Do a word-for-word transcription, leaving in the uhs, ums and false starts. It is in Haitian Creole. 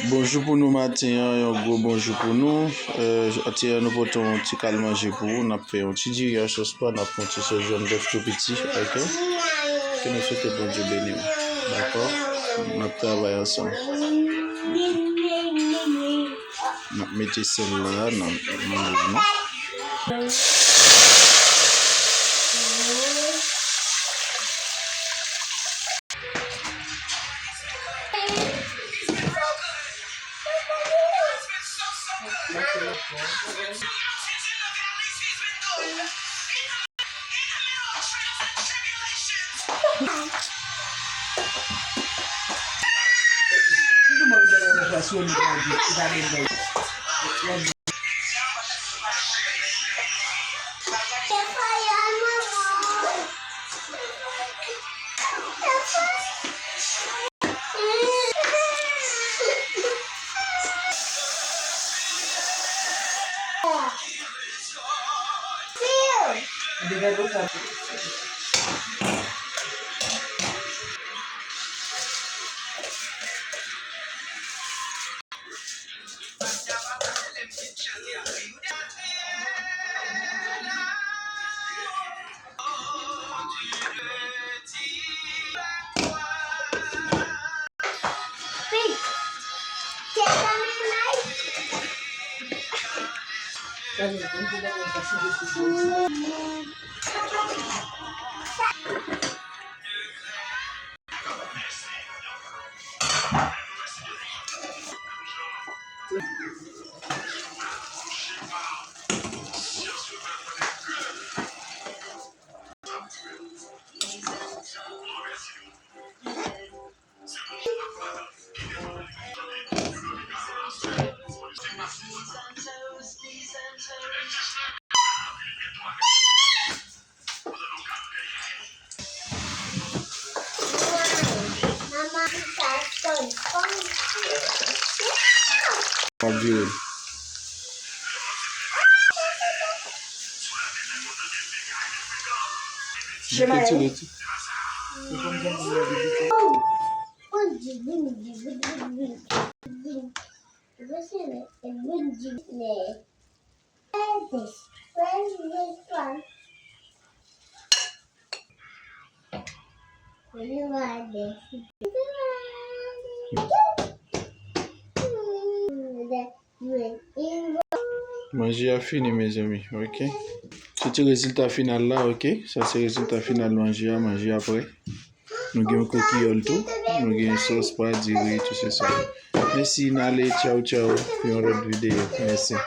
Bonjou pou nou maten an, yon gwo bonjou pou nou. Eh, atè a nou pote yon ti kal manje pou ou. N ap fè yon ti diri a sòs pwa, n ap fè yon ti sòs jòn bèf tou piti, oke? Ke nou swete Bondye beni w, dakò? N ap travay ansanm. N ap mete sèl la nan, nan manje nou. W ap vire. Retire ti. Manje a fini, mezanmi, oke? Se ti rezilta final la, oke? Sa se rezilta final manje a, manje a prè. Nou gen yon kokiyòl tou, nou gen sòs pwa, diri, tout se sa. Mèsi, n ale, tchaw, tchaw, pou yon lòt videyo. Mèsi.